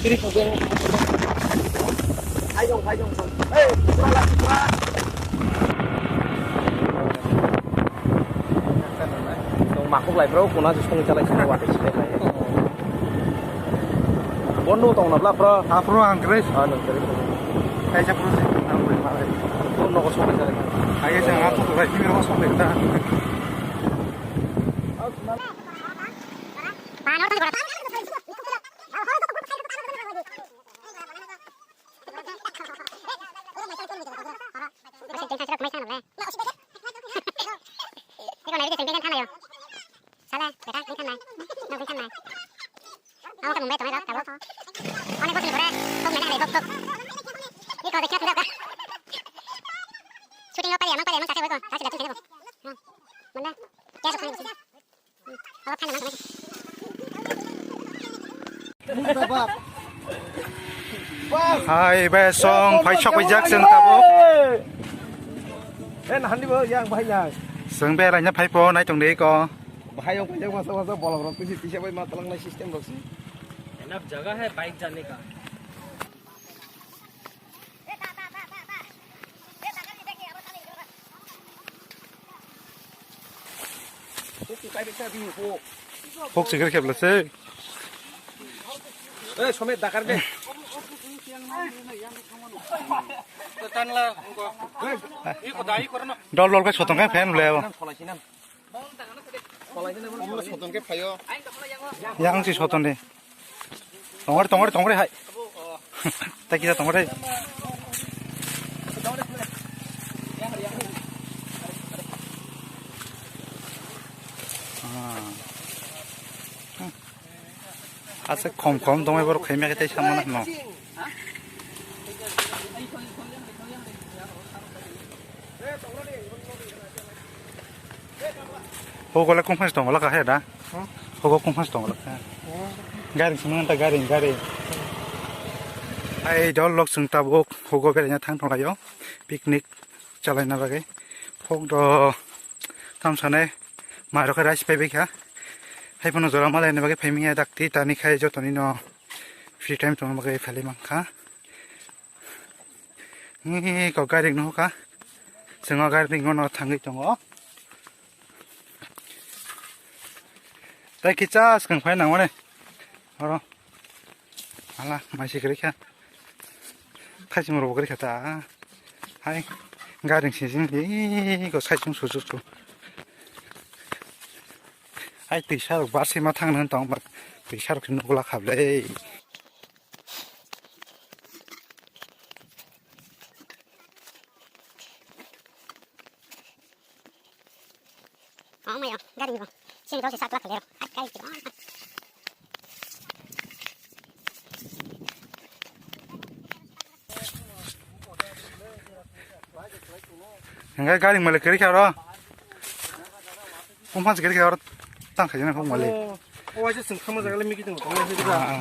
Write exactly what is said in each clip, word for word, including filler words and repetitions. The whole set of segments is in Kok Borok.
Makuk lai bro, kuna je song jalai song wa de sile lai. Bondo tong na bla bro. Afro ang kres. Ah, nang kres. Kaisa pro se. Bondo ko song jalai. Kaisa ang aku lai ni ro song lai ta. Shooting o pali amang pali amang sase wego, sase gatun sase bo. Hmm. Mana? Kya sa khani? Abo khani mang. Hai, be song, phai sok bai jak seng tabo. Eh, nahandi bo, yang bahai yang. Seng be raina phai po, nai tong dei ko. Bahai yang phai jak masa masa bolong rok, tisi tisa bai ma talang nai system rok si. Enough jaga hai bike jane ka. Hok sikir kepla se. Eh, Somet dakar de. Dol dol ke sotong ke fan le. Soton ke phaio. Yang si soton de. Tongore, tongore, tongore hai. Ta kisa tongore. Ah. Ase khom khom tongoi borok khaimya khe tei samano hino. Hogole kung phas tong wala kahe da. Hogo kung phas tong wala kahe. Gari sumang ta gari gari. Ai dol lok sung tabuk hogo beraina thang tong laio. Picnic chalaina bagwi. Hok do tam sane mai rok rice pai bai kha. Hai phano jora malai na bagwi phai manya dakti tani khai jotoni no free time tong bagwi phali mankha. Ni ko gari no ka. Sengo gari no thangwi tongo. Tai kicha skang phai nang mane. Oro. Ala, mai se gari kha. Khai se moro gari kha ta. Hai, gari se jing di ko sai chung su su su. Hai, tisa rok bar se ma thang nang tong ba. Tisa rok nukla khablei. Oh, mai, oh, gari ni bo. Sini dol si sak lak lero. Ai, gari ni bo. Enggak, gari malik kiri karo. Kumpas kiri karo. Tang kajana kok malik. Oh, oh, aja sengkama jaga le miki tong tong. Ah, ah.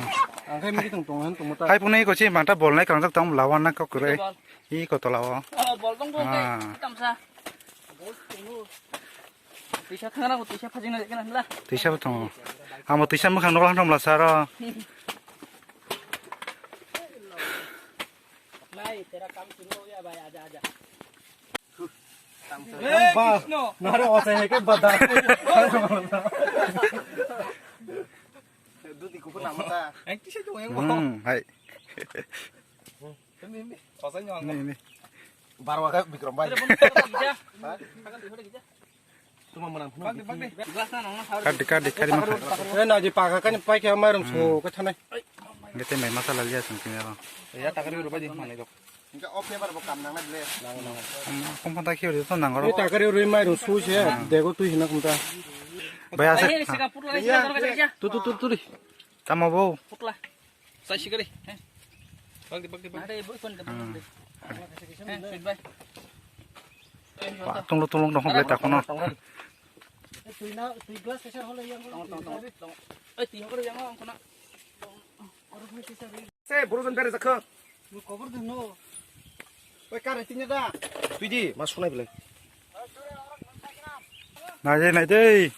Angkai miki tong tong han tong mata. Hai punai ko chi manta bolnai kangjak tong lawan na kok kere. I ko tola o. Oh, bol tong tong. Ah. Tamsa. Tisa thangna ko tisa phajing na jekna hla. Tisa bo tongo. Amo tisa mukhang nokla thom la saro. Nai, tera kam shuru ho gaya bhai, aja, aja. Ba, nare osa he ke bada. Dudi kuku nama ta. Ang tisa tu yang mau. Hmm, hai. Ini, ini. Barwa ka Bikram bhai. Tuma manang phunu. Kadi, kadi, kadi ma. Eh, na ji paka kani pai khe mairum so ka thanai. Gete mai masa lalia sung kini ro. Ya takari ro baji manai dok. Inka off lebar bo kam nang na ble. Kom panta khiyo to nang ro. Takari ro mairum so se dego tu hina kumta. Bhai ase. Tu, tu, tu, tu ri. Tamo bo. Sai sikari. Bakti, bakti, bakti. Ada ibu pun depan. Hmm. Eh, sweet bhai. Wah, tulung tulung dong, boleh tak kono. Tui na, tui glass kesa hole yang. Tong, tong, tong, tong. Eh, tui hokor yang ang kono. Se, buru jon bere jakho. Ni cover de no. Oi, kare tinya da. Tui di, mas sunai bile. Nai dei, nai dei.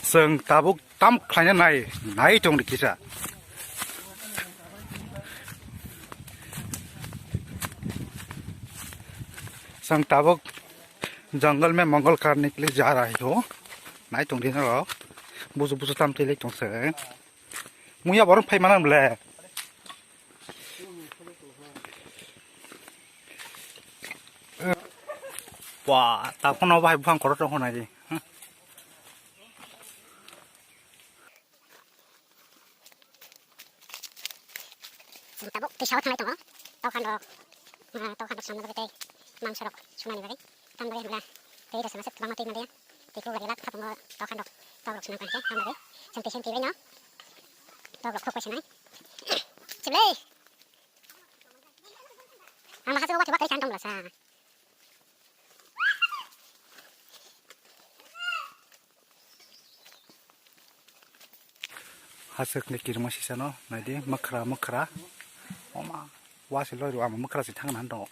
Chwng tabuk tam khlaina nai, nai tong di kisa. Chwng tabuk jungle mein mongol karne ke liye ja raha hu. Nai tong di na rok. Busu busu tam twi lai tong se. Muya borok phai mana bole. Wah, tak kono bahai buphang korok tong khonai di. Chwng tabuk twi sao thanglai tongo. Tokhan rok, ah, tokhan rok samna bagwi tei mangso rok swnamna bagwi. Tamni bagwi hwnba twi rw sana se kwbangma twi manliya. Twi kuk rwlak thapungo tokhan rok, tok rok swnam kha hwnkhe, tamni bagwi chwng twi seng twi baino tok rok khuk bai sanai. Chiblei. Ang ma hachalo watwi watwi chan tong bwlasa. Haswk ni kirima sisano naidi mwkhra mwkhra. Oma wasi loi rw ama mwkhra si thangna tongo.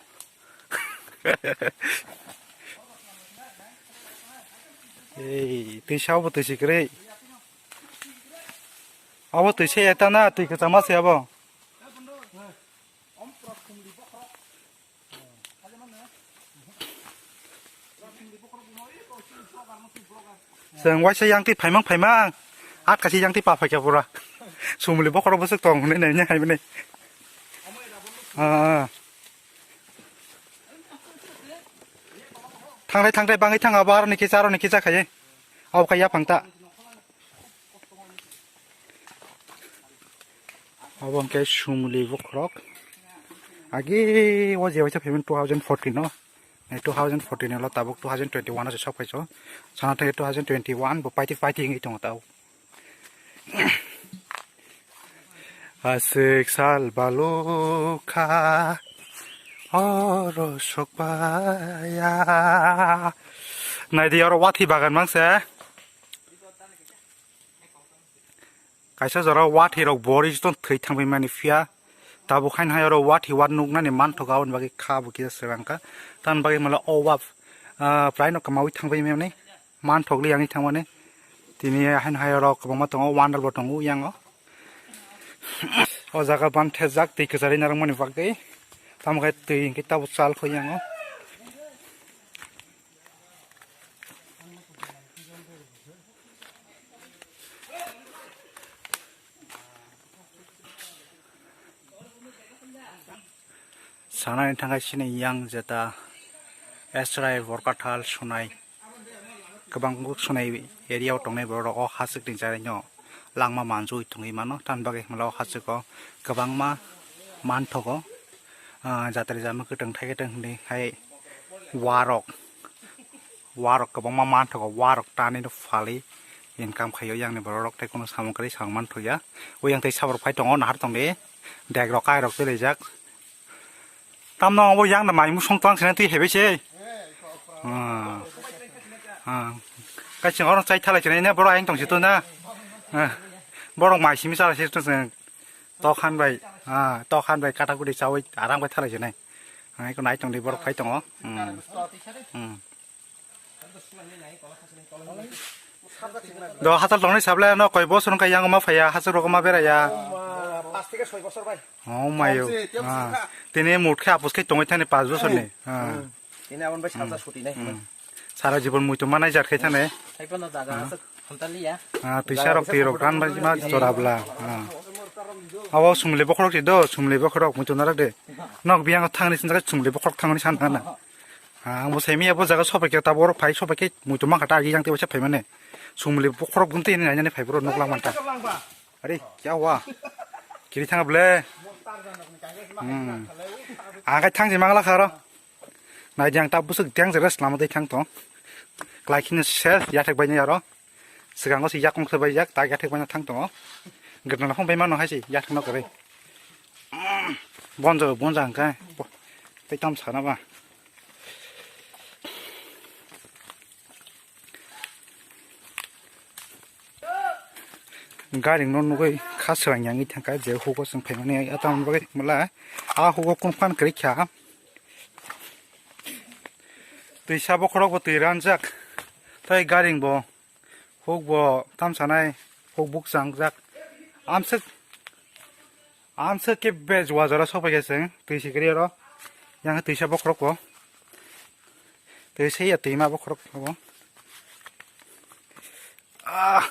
Ei twi sa obo twi si kwrwi. Obo twi se eta na twi kwchama se obo. Chwng waisa yang twi phaimang phaimang. At kasi yang twi pa phaikha pura. Sumuli bokhorok bwswk tong hwnwi nai nai hai mani. Ah, ah. Thangrai thangrai bangwi thang abo aroni kisa aroni kisa khai. Abo khai yaphang ta. Obo hwnkhe sumuli bokhorok. Agi o je waisa phaimani two thousand fourteen o. Two thousand fourteen ulo tabuk two thousand twenty-one o se sok phaiso. Sana thangwi two thousand twenty-one bo paiti paiti wngwi tongo tabuk. Aswk sal balukha oro sokpaya. Naidi oro wathi bagan mangse. Kaisa jora wathi rok bori jito thwi thangbai mani phiya. Tabuk haino hai oro wathi wat nuknani manthogo aboni bagwi kha bo kisa swrang kha. Tamoni bagwi mala o wap, ah, prai no kwmaui thangbai mani. Manthok li yang thangmani. Tini haino hai oro kwbangma tongo wandal bo tongo yango. O jaga ban thejak twi kwchari narwkmani bagwi. Tamo khe twi hwnkhe tabuk chal kho yango. Sanani thangkhe chini yang jeta Esrai, Borkathal, Sonai, kwbang Sonai area o tongnai borok rok o haswk ni jaga no langma manjui tongwi mano. Tamoni bagwi hwnla o haswk o kwbangma manthogo, ah, jatri jama kwtwng thai kwtwng hwnwi hai warok. Warok kwbangma manthogo, warok tanwi no phalwi income khaio yang ni borok rok tei kunu samung kwrwi samung manthoya. O yang tei saborok phai tongo nahar tongdi dek rok kai rok twilaijak. Tamno obo yang na mai musong tang sene twi hebai se. Ah. Ah. Kaisa oro chai thalai sene ne borok ayang tong si to na. Ah. Borok mai simi chala se to se. Tokhan bai, ah, tokhan bai kata kudi chawi arang bai thalai sene. Ai ko nai tongdi borok phai tongo. Hmm. Hmm. Do hachal tongnai sable no koi bosor wngkha yang ma phaiya hachal rok ma beraya. Pas theke soi bosor bai. Oh mayo. Tini mut khe apus khe tongwi thani pas bosor ni. Tini abon bai salsa suti nai. Sara jibon muitu manai jat khe thani. Hai pano jaga hachal phantaliya. Ah, twi sarok twi rok ran bai ma chora bla. Ah. Abo sumli bokhorok si do, sumli bokhorok muitu narak de. Nok biyang thangni sinjak sumli bokhorok thangni san na. Ah, ang bo saimi abo jaga sopai khe tabuk phai sopai khe muitu mangkha ta agi yang tei waisa phai mane. Sumli bokhorok gunte ni nainani phai bro nok lang manta. Are kya hua? Kiri thang ble. Hmm. Ang kai thang si mangla kharo. Nai jang ta busuk jang jere slama dei thang tong. Klai khini sel yathek bai ni aro. Swkango se yakung se bai yak ta yathek bai thang tongo. Gana phung bai mano hai se yathek no kare. Bonjo bonja hwnkhe. Tei tam sana ba. Gari no nugui kha swrang yang thangkha je hugo chwng phaimani atam bagwi mala a hugo kun phan kwrwi kha. Twi sabo khorok bo twi ranjak tei gari bo Huk bo tam sanai, huk buk chang jak. Amswk, amswk ke be juwa jora sok pai khe chwng twi sikiri oro. Yang twisa bokhorok bo. Twi se ya twima bokhorok bo. Ah,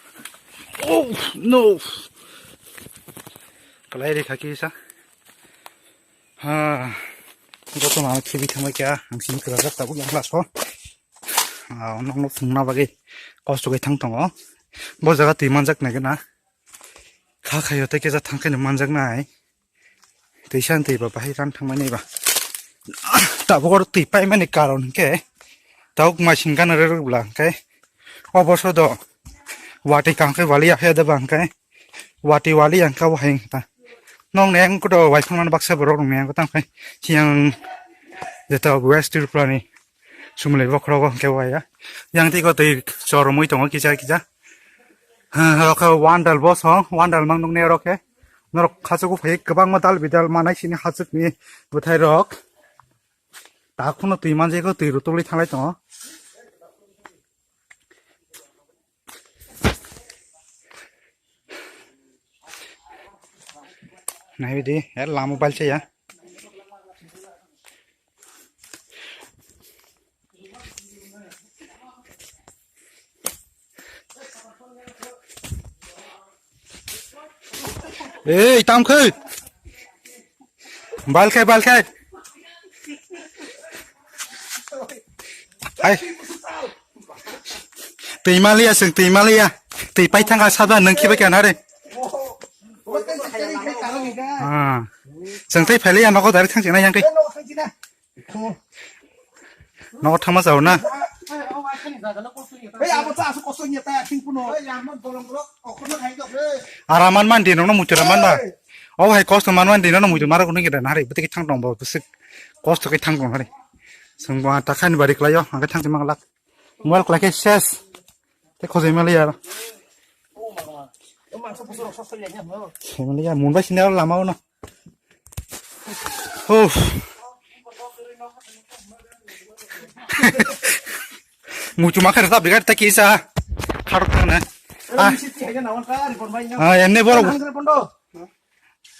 oh no. Kalai ri khaki sa. Ha. Joto na khibi thangma kya, ang sini kra jak tabuk yang klas ko. Ah, nokno phungna bagwi kosto khe thang tongo. Bo jaga twi manjak nai gana. Kha khayo tei kisa thang khe manjak nai. Twi san twi ba bahai ran thang mani ba. Tabuk oro twi pai mani karon khe. Tabuk mai sing gana rwrwk bla khe. Obo so do. Watwi kang khe wali ya khe da bang khe. Watwi wali yang kha bo hai ta. Nong ne ang kudo wai phang man baksa borok rong ne ang tang khe. Siang jeta West Tripura ni. Sumle bokhorogo hwnkhe waya. Yang tei ko twi choromwi tongo kisa kisa. Ha, ha, khe wandal bo song, wandal mang nukni oro khe. Norok khachugo phai kwbangma dal bidal manai sini hachukni bwthairok. Takhuno twi manjai kho, twi rutulwi thanglai tongo. Naibidi, er lama balse ya. Ei, tam khe. Bal khai, bal khai. Hai. Twi maliya, chwng twi maliya. Twi pai thangkha saba nang khiba kya nare. Ah. Chwng tei phailiya nogo dari thang chena yang tei. Nogo thangma chao na. Araman man di nokno muitu raman ba. O hai kosto man man di nokno muitu mara kuno kita nari bete thang tong bo bwswk kosto khe thang tong hari. Chwng bo ta khaini bari klaio hangke thang tongma glak. Mobile kwlai khe ses. Tei khojoi maliya aro. Khojoi maliya, mun bai sini aro lama o no. Uff. Muchuma khe rwchap rwgari ta kisa. Kharok thangna. Ah. Ah, enne borok.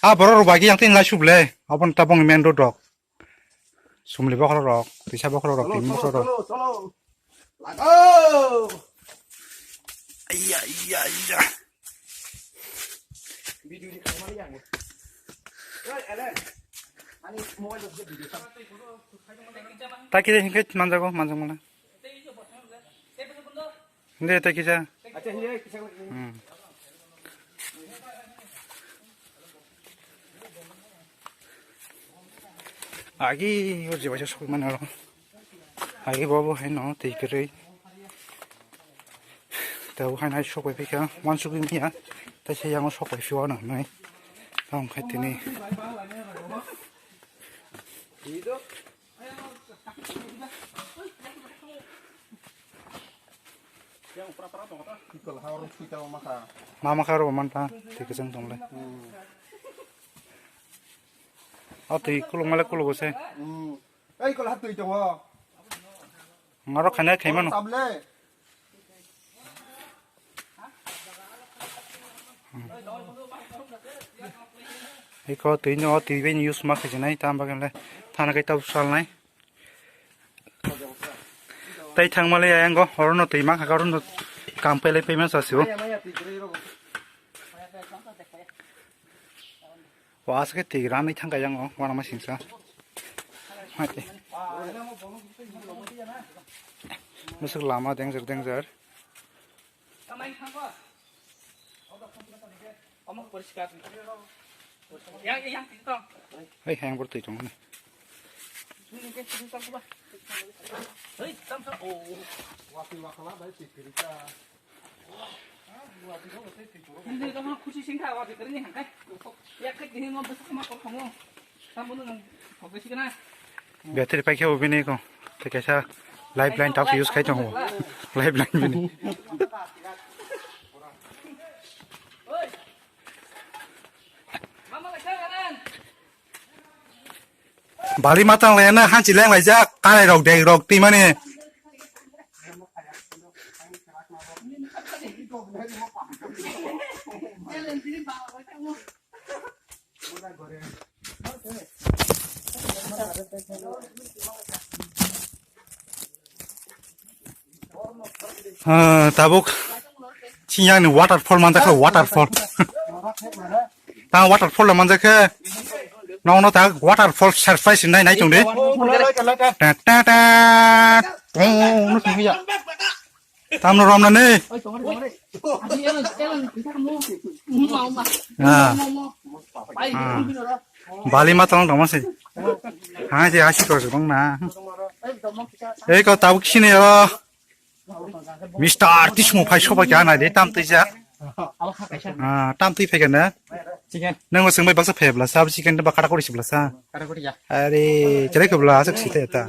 Ah, borok rok bagi yang tin lai suble. Abon tabong main road rok. Sumli bokhorok rok, tisa bokhorok rok, tini bokhorok rok. Cholo, cholo, cholo. Lago. Aiya, aiya, aiya. Video di kamar yang. Oi, Alan. Ani mobile do video. Ta kiri hingke manjago, manjak mala. Hindi, tei kisa. Hmm. Agi o jebaisa sokmani oro. Agi bo bo haino twi kwrwi. Tei bo haino sok pai phika, uansukgwi manya. Tei se yango sok pai phio ano hinwi. Tamo khai tini. Mama kha oro man ta, twi kwchwng tong le. O twi kuluk male kuluk se. Ei, kola twi tongo. Ngaro khana khaimano. Tablet. Iko twi no twi bai use ma khaijinai tam bagwi le thana kai tab salnai. Tai thangmale ayang go oro no twi ma kha oro no kam pele payment sa sibo. Wa asake twi ranai thangka yang o wana ma singsa. Hai. Musuk lama danger danger. Hai, hai, ang bortwi tong ne. Battery paikhe bo bini ko. Tei kaisa lifeline tak use khai tongo. Lifeline bini. Bali matang le na hanchi leng lai jak, kanai rok dek rok twi mani. Ah, tabuk. Siyang ni waterfall manjakha, waterfall. Tang waterfall le manjakha. Nono ta waterfall surprise nai nai tong di. Ta ta ta. Tong no tong ya. Tamno romna ni. Ah. Ah. Bali ma tong tong ma se. Ha je asi ko se bang na. Ei ko tabuk sini ro. Mister Tismo phai soba kya na de tam twi ja. Ah, tam twi phai kana. Chicken. Nang sing bai baksa phai bla sa chicken ba kata kori sibla sa. Kata kori ya. Are, chere ko bla sa sita ta.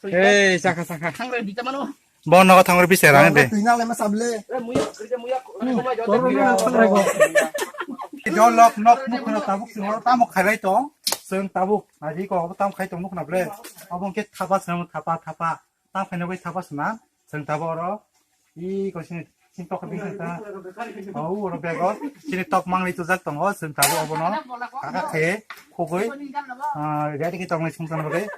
Hey, saka saka. Bo no thang ri bisera de. Twi na le ma sable. Jo lok nok mukh na tabuk sing oro tamo khailai tong. Sing tabuk aji ko tam khai tong mukh na ble. Abong ke thapa sing thapa thapa. Tam khaina bai thapa sing na. Sing tabo oro. I ko sini sing tok bing ta. Au oro bego. Sini tok mang ni tujak tongo. Sing tabo obo no. Kaka khe khogoi. Ah, ready ki tong ni sung tan bai.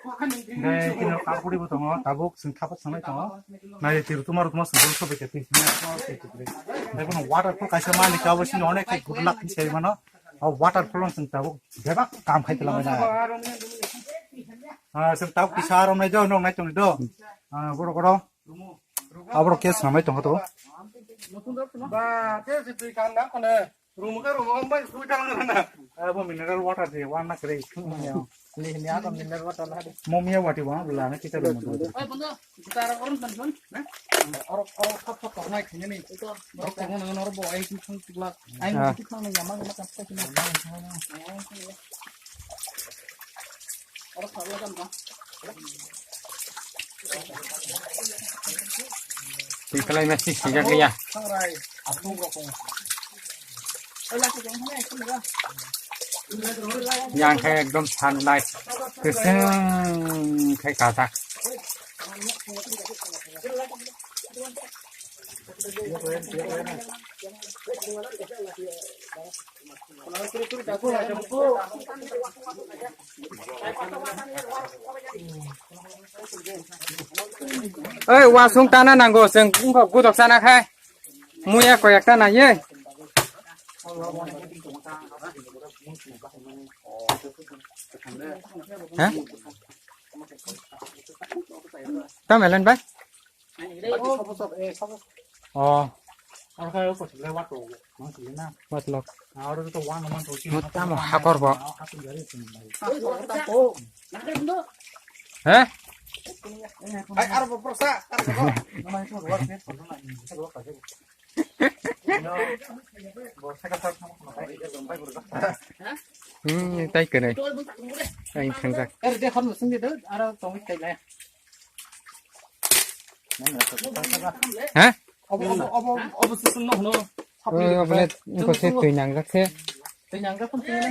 Dai kino kapuri bo tongo. Tabuk sing thapa sing lai tongo. Nai tiru tumar tumar sung so bai kati. Dai kono waterfall kaisa mani ka bo sini onek kai good luck ni sai mano. O waterfall sing tabuk bebak kam khai tla mano. Ah, sing tabuk kisa rom nai do, nong nai tong do. Ah, goro goro. Abro kes namai tong to. Ba, te se twi kan na kone. Rumu ka rumu bai sui kan na. Abo mineral water de, wan na kre. Ni ni abo mineral water na de. Mo miya wati wa bla na kita rumu. Oi bondo, kita aro koron tan son. Oro oro thap thap tor nai khini ni. Oro ko na oro bo ai ki thang tukla. Ai ki thang ni yama na ka. Twi kalai mesti sijak liya. Yang khai ekdom sunlight. Keseng khai kata. Oi, wasung tana nango, seng bungkha gudok sana khai. Muya koyak ta nai ye. Ha? Kam elen bai? Oh. Watlok. Mo tamo hakor bo. He? Hmm, tai kene. Ai thangjak. He? Obo, obo, obo, obo se sung no hno. Oi, obo le, ingko se twi nangjak se. Twi nangjak phone twi le.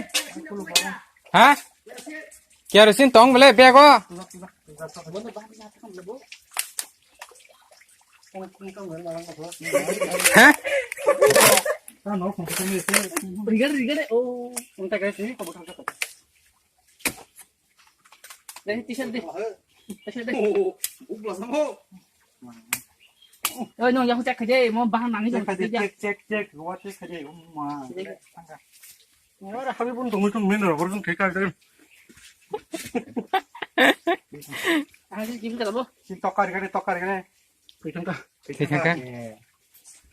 Ha? Kerosene tong bole bag o. Ha? Rigar, rigar, oh. Unta guys, ini kamu tangkap. Dai, t-shirt dai. T-shirt dai. Oh, oh, oh, oh. Oi, no, yang check aja, mau bahan nangis. Check aja, check, check, check. Gua check aja, um, ma. Ora, habi pun tunggu tunggu minum, baru tunggu kekal deh. Ang sih gimana kalau? Si tokar gini, tokar gini. Kecil kan? Kecil kan?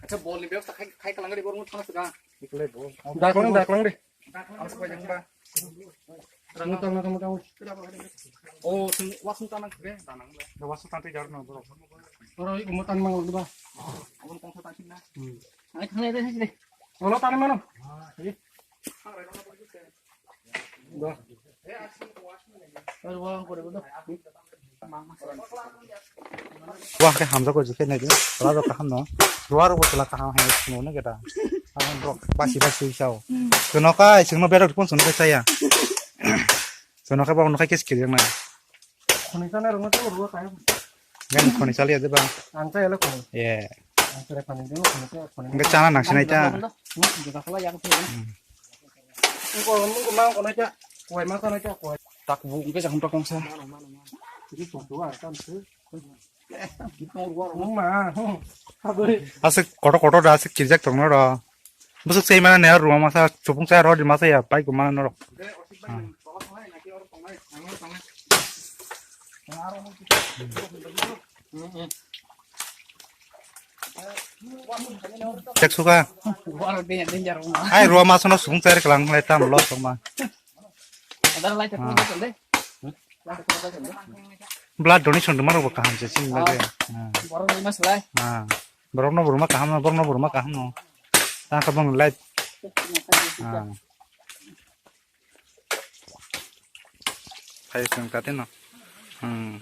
Acha bol ni bebsa khai khai kalang gari borong thang sega. Ikle bo. Daklang, daklang de. Ang sebagai yang ba. Mutang, mutang, mutang. Oh, sing wasung tanang kre, tanang le. Wasung tanti jar no bro. Oro iko mutan mang ba. Ang kong sa tanti na. Hmm. Ang kang le de sini. Olo tanang mano. Wah, ke hamjak ko jikhe nai. Rwa rok kaham no. Rwa rok bo chwla kaham hai sino ne geta. Ang rok basi basi sao. Sono kai, sono berok pon sono kai saya. Sono kai ba ono kai kes kiri nai. Khoni sana rok to rwa kai. Gan khoni chali ade ba. Ang chaya le khoni. Yeah. Hwnkhe chana nangsinai ta. Tak bu hwnkhe chakhumpra kongsa. Aswk kotor kotor da aswk kirjak tongno ro. Bwswk chai mano ne ruma masa chupung chai rw di masa ya pai kuma norok. Tek suka. Ai ruma masa no chupung chai rw kalang lai tam lo tongma. Blood donation rwma rok bo kaham se chini bagwi. Borok rwma swlai. Borok no bo rwma kaham no, borok no bo rwma kaham no. Tang kha bong life. Hai sung kate no. Hmm.